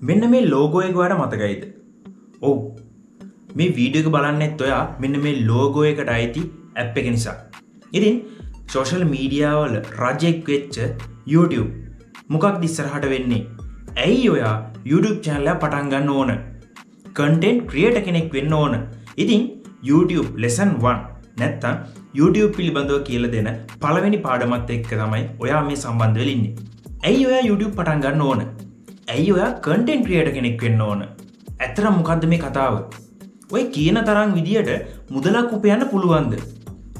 මෙන්න මේ ලෝගෝ එක ඔයාට මතකයිද? ඔව්. මේ වීඩියෝ එක බලන්නෙත් ඔයා මෙන්න මේ ලෝගෝ එකට අයිති ඇප් එක නිසා. ඉතින් සෝෂල් මීඩියා වල රජෙක් වෙච්ච YouTube මොකක්ද ඉස්සරහට වෙන්නේ? ඇයි ඔයා YouTube channel එක පටන් ගන්න ඕන? කන්ටෙන්ට් ක්‍රියේටර් කෙනෙක් වෙන්න ඕන. ඉතින් YouTube lesson 1 නැත්තම් YouTube පිළිබඳව කියලා දෙන පළවෙනි පාඩමත් එක්ක තමයි ඔයා මේ සම්බන්ධ වෙලා ඉන්නේ. ඇයි ඔයා YouTube පටන් ගන්න ඕන? ඇයි ඔයා කන්ටෙන්ට් ක්‍රියේටර් කෙනෙක් වෙන්න ඕන? ඇත්තටම මොකද්ද මේ කතාව? ඔය කියන තරම් විදියට මුදලක් උපයන්න පුළුවන්ද?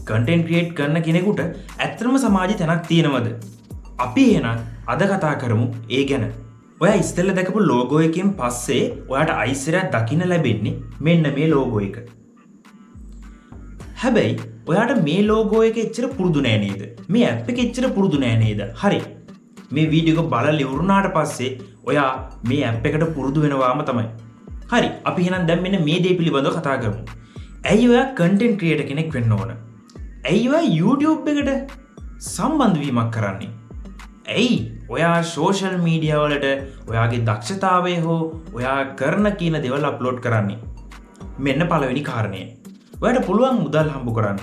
කන්ටෙන්ට් ක්‍රියේට් කරන කෙනෙකුට ඇත්තටම සමාජයේ තැනක් තියෙනවද? අපි එහෙනම් අද කතා කරමු ඒ ගැන. ඔයා ඉස්සෙල්ලා දැකපු ලෝගෝ එකෙන් පස්සේ ඔයාට ආයිසරයක් දකින්න ලැබෙන්නේ මෙන්න මේ ලෝගෝ එක. හැබැයි ඔයාට මේ ලෝගෝ එක එච්චර පුරුදු නෑ නේද? මේ ඇප් එක එච්චර පුරුදු නෑ නේද? හරි. මේ වීඩියෝ එක බලලා ඉවරුනාට පස්සේ ඔයා මේ ඇප් එකට පුරුදු වෙනවාම තමයි. හරි, අපි එහෙනම් දැන් මෙන්න මේ දේ පිළිබඳව කතා කරමු. ඇයි ඔයා කන්ටෙන්ට් ක්‍රියේටර් කෙනෙක් වෙන්න ඕන? ඇයි ඔයා YouTube එකට සම්බන්ධ වීමක් කරන්නේ? ඇයි ඔයා සෝෂල් මීඩියා වලට ඔයාගේ දක්ෂතාවය හෝ ඔයා කරන කියන දේවල් අප්ලෝඩ් කරන්නේ? මෙන්න පළවෙනි කාරණය. ඔයාට පුළුවන් මුදල් හම්බ කරන්න.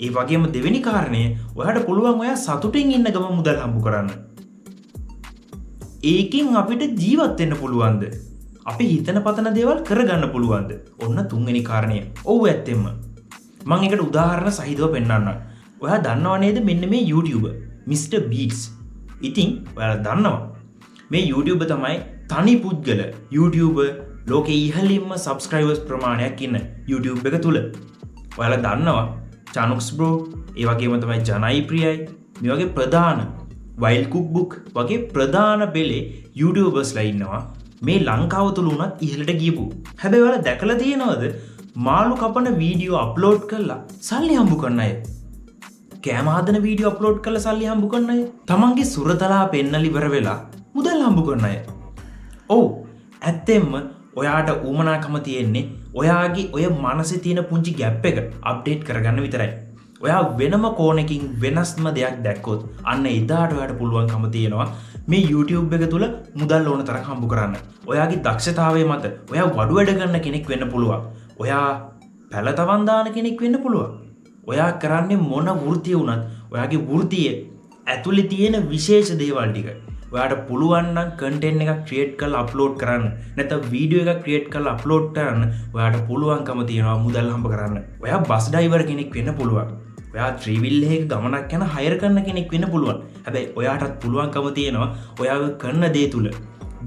ඒ වගේම දෙවෙනි කාරණය, ඔයාට පුළුවන් ඔයා සතුටින් ඉන්න ගමන් මුදල් හම්බ කරන්න. ඒකෙන් අපිට ජීවත් වෙන්න පුළුවන්ද? අපි හිතන පතන දේවල් කරගන්න පුළුවන්ද? ඔන්න තුන්වෙනි කාරණය. ඔව්, ඇත්තෙන්ම. මං ඒකට උදාහරණ සහිතව පෙන්වන්නම්. ඔයා දන්නව නේද මෙන්න මේ YouTuber Mr. Beast. ඉතින් ඔයාලා දන්නවා මේ YouTuber තමයි තනි පුද්ගල YouTuber, ලෝකේ ඉහළින්ම සබ්ස්ක්‍රයිබර්ස් ප්‍රමාණයක් ඉන්න YouTube එක තුල. ඔයාලා දන්නවා චනුක්ස් බ්‍රෝ, ඒ වගේම තමයි ජනයි ප්‍රියයි, මේ වගේ ප්‍රධාන වයිල්ඩ් කුක් බුක් වගේ ප්‍රධාන පෙළේ YouTubersලා ඉන්නවා මේ ලංකාව තුළ වුණත් ඉහළට ගියපු. හැබැයි ඔයාලා දැකලා තියෙනවද මාළු කපන වීඩියෝ අප්ලෝඩ් කරලා සල්ලි හම්බ කරන අය? කෑම හදන වීඩියෝ අප්ලෝඩ් කරලා සල්ලි හම්බ කරන අය? තමන්ගේ සුරතලා පෙන්නලා ඉවර වෙලා මුදල් හම්බ කරන අය. ඔව්, ඇත්තෙන්ම ඔයාට උවමනාකම තියෙන්නේ ඔයාගේ ඔය මනසේ තියෙන පුංචි ගැප් එක අප්ඩේට් කරගන්න විතරයි. ඔයා වෙනම කෝණකින් වෙනස්ම දෙයක් දැක්කොත් අන්න එදාට ඔයාට පුළුවන්කම තියෙනවා මේ YouTube එක තුල මුදල් ඕන තරම් හම්බ කරන්න. ඔයාගේ දක්ෂතාවය මත ඔයා වඩු වැඩ කරන කෙනෙක් වෙන්න පුළුවන්. ඔයා පැල තවන් දාන කෙනෙක් වෙන්න පුළුවන්. ඔයා කරන්නේ මොන වෘත්තිය වුණත් ඔයාගේ වෘත්තිය ඇතුලේ තියෙන විශේෂ දේවල් ටික ඔයාට පුළුවන් නම් කන්ටෙන්ට් එකක් ක්‍රියේට් කරලා අප්ලෝඩ් කරන්න, නැත්නම් වීඩියෝ එකක් ක්‍රියේට් කරලා අප්ලෝඩ් කරන්න, ඔයාට පුළුවන්කම තියෙනවා මුදල් හම්බ කරන්න. ඔයා බස් ඩ්‍රයිවර් කෙනෙක් වෙන්න පුළුවන්. ඔයා ත්‍රිවිල් එකක ගමනක් යන හයර් කරන කෙනෙක් වෙන්න පුළුවන්. හැබැයි ඔයාටත් පුළුවන්කම තියෙනවා ඔයා කරන දේ තුල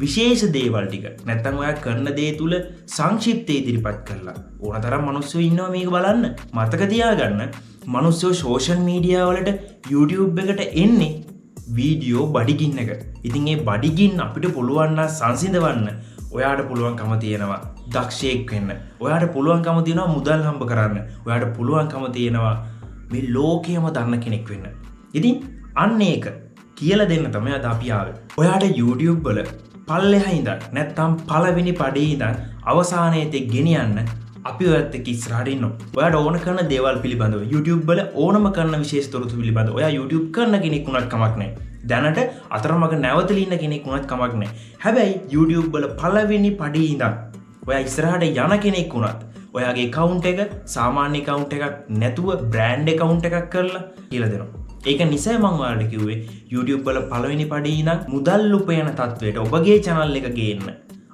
විශේෂ දේවල් ටික, නැත්නම් ඔයා කරන දේ තුල සංක්ෂිප්තය ඉදිරිපත් කරලා, ඕන තරම් මිනිස්සු ඉන්නවා මේක බලන්න. මතක තියාගන්න, මිනිස්සු සෝෂල් මීඩියා වලට YouTube එකට එන්නේ වීඩියෝ බඩගින්නක. ඉතින් ඒ බඩගින්න අපිට පුළුවන් නම් සංසිඳවන්න, ඔයාට පුළුවන්කම තියෙනවා දක්ෂයෙක් වෙන්න. ඔයාට පුළුවන්කම තියෙනවා මුදල් හම්බ කරන්න. ඔයාට පුළුවන්කම තියෙනවා මේ ලෝකයම දන්න කෙනෙක් වෙන්න. ඉතින් අන්න ඒක කියලා දෙන්න තමයි අද අපි ආවේ. ඔයාට YouTube වල පල්ලෙහා ඉඳන්, නැත්තම් පළවෙනි පඩියේ ඉඳන් අවසානයේ තෙක් ගෙනියන්න අපි ඔයත් එක්ක ඉස්සරහට ඉන්නවා. ඔයාට ඕන කරන දේවල් පිළිබඳව, YouTube වල ඕනම කරන විශේෂ තොරතුරු පිළිබඳව, ඔයා YouTube කරන කෙනෙක් වුණත් කමක් නැහැ. දැනට අතරමඟ නැවතලා ඉන්න කෙනෙක් වුණත් කමක් නැහැ. හැබැයි YouTube වල පළවෙනි පඩියේ ඉඳන් ඔයා ඉස්සරහට යන කෙනෙක් වුණත්, ඔයාගේ account එක සාමාන්‍ය account එකක් නැතුව බ්‍රෑන්ඩ් account එකක් කරලා කියලා දෙනවා. ඒක නිසා මං ඔයාලට කිව්වේ YouTube වල පළවෙනි පඩියේ ඉඳන් මුදල් උපයන තත්වයට ඔබගේ channel එක ගේන්න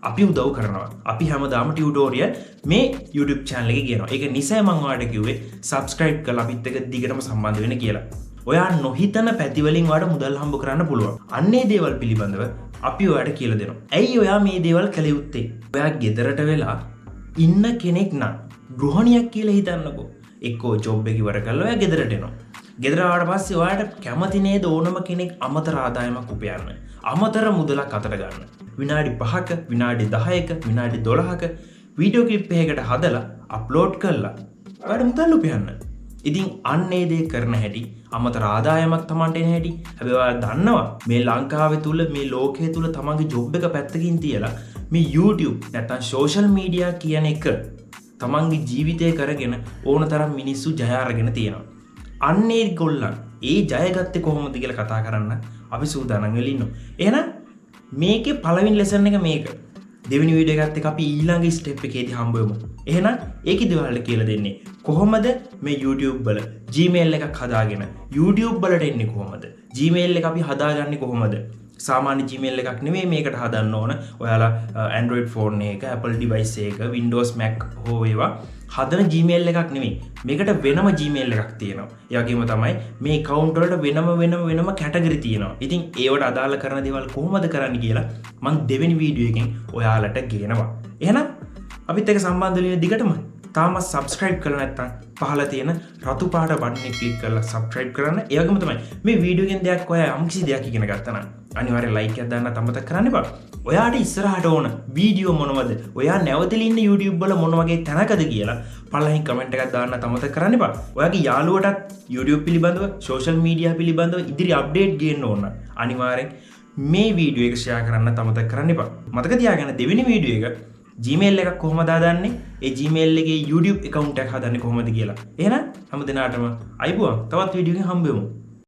අපි උදව් කරනවා. අපි හැමදාම ටියුටෝරියල් මේ YouTube channel එකේ ගේනවා. ඒක නිසා මං ඔයාලට කිව්වේ subscribe කරලා අපිත් එක්ක දිගටම සම්බන්ධ වෙන්න කියලා. ඔයා නොහිතන පැති වලින් ඔයාට මුදල් හම්බ කරන්න පුළුවන්. අන්න ඒ දේවල් පිළිබඳව අපි ඔයාට කියලා දෙනවා. ඇයි ඔයා මේ දේවල් කළ යුත්තේ? ඔයා ගෙදරට වෙලා ඉන්න කෙනෙක් නම්, ගෘහණියක් කියලා හිතන්නකෝ. එක්කෝ ජොබ් එක ඉවර කරලා ඔයා ගෙදරට එනවා. ගෙදර ආවට පස්සේ ඔයාට කැමති නේද ඕනම කෙනෙක් අමතර ආදායමක් උපයන්න? අමතර මුදලක් අතට ගන්න. විනාඩි 5ක, විනාඩි 10ක, විනාඩි 12ක වීඩියෝ ක්ලිප් එකකට හදලා අප්ලෝඩ් කරලා ඔයාට මුදල් උපයන්න. ඉතින් අන්න ඒ දේ කරන හැටි, අමතර ආදායමක් තමන්ට එන හැටි. හැබැයි ඔයා දන්නවා මේ ලංකාවේ තුල, මේ ලෝකයේ තුල තමන්ගේ ජොබ් එක පැත්තකින් තියලා මේ YouTube නැත්තම් සෝෂල් මීඩියා කියන එක තමන්ගේ ජීවිතය කරගෙන ඕන තරම් මිනිස්සු ජය අරගෙන තියෙනවා. අන්න ඒ ගොල්ලන් ඒ ජය ගත්තේ කොහොමද කියලා කතා කරන්න අපි සූදානම් වෙලා ඉන්නවා. එහෙනම් මේකේ පළවෙනි ලෙසන් එක මේක. දෙවෙනි වීඩියෝ එකත් එක්ක අපි ඊළඟ ස්ටෙප් එකේදී හම්බ වෙමු. එහෙනම් ඒකෙදි ඔයාලට කියලා දෙන්නේ කොහොමද මේ YouTube වල Gmail එකක් හදාගෙන YouTube වලට එන්නේ කොහොමද? Gmail එක අපි හදාගන්නේ කොහොමද? සාමාන්‍ය Gmail එකක් නෙමෙයි මේකට හදන්න ඕන. ඔයාලා Android phone එක, Apple device එක, Windows, Mac හෝ ඒවා හදන Gmail එකක් නෙමෙයි. මේකට වෙනම Gmail එකක් තියෙනවා. ඒ වගේම තමයි මේ account වලට වෙනම වෙනම වෙනම කැටගරි තියෙනවා. ඉතින් ඒවට අදාළ කරන දේවල් කොහොමද කරන්න කියලා මං දෙවෙනි වීඩියෝ එකෙන් ඔයාලට ගේනවා. එහෙනම් අපිත් එක්ක සම්බන්ධ වෙන්න දිගටම තාමත් සබස්ක්‍රයිබ් කරලා නැත්නම් පහළ තියෙන රතු පාට බටන් එක ක්ලික් කරලා සබස්ක්‍රයිබ් කරන්න. ඒ වගේම තමයි මේ වීඩියෝ එකෙන් දෙයක් ඔයා යම්කිසි දෙයක් ඉගෙන ගත්තා නම් අනිවාර්යෙන් ලයික් එකක් දාන්න අමතක කරන්න එපා. ඔයාට ඉස්සරහට ඕන වීඩියෝ මොනවද? ඔයා නැවතිලා ඉන්න YouTube වල මොන වගේ තැනකද කියලා පල්ලෙහින් කමෙන්ට් එකක් දාන්න අමතක කරන්න එපා. ඔයාගේ යාළුවටත් YouTube පිළිබඳව, සෝෂල් මීඩියා පිළිබඳව ඉදිරි අප්ඩේට් ගේන්න ඕන නම් අනිවාර්යෙන් මේ වීඩියෝ එක ෂෙයා කරන්න අමතක කරන්න එපා. මතක තියාගන්න, දෙවෙනි වීඩියෝ එක Gmail එකක් කොහොමද හදන්නේ? ඒ Gmail එකේ YouTube account එකක් හදන්නේ කොහොමද කියලා. එහෙනම් හැම දිනාටම ආයුබෝවන්. තවත් වීඩියෝ එකකින් හම්බෙමු.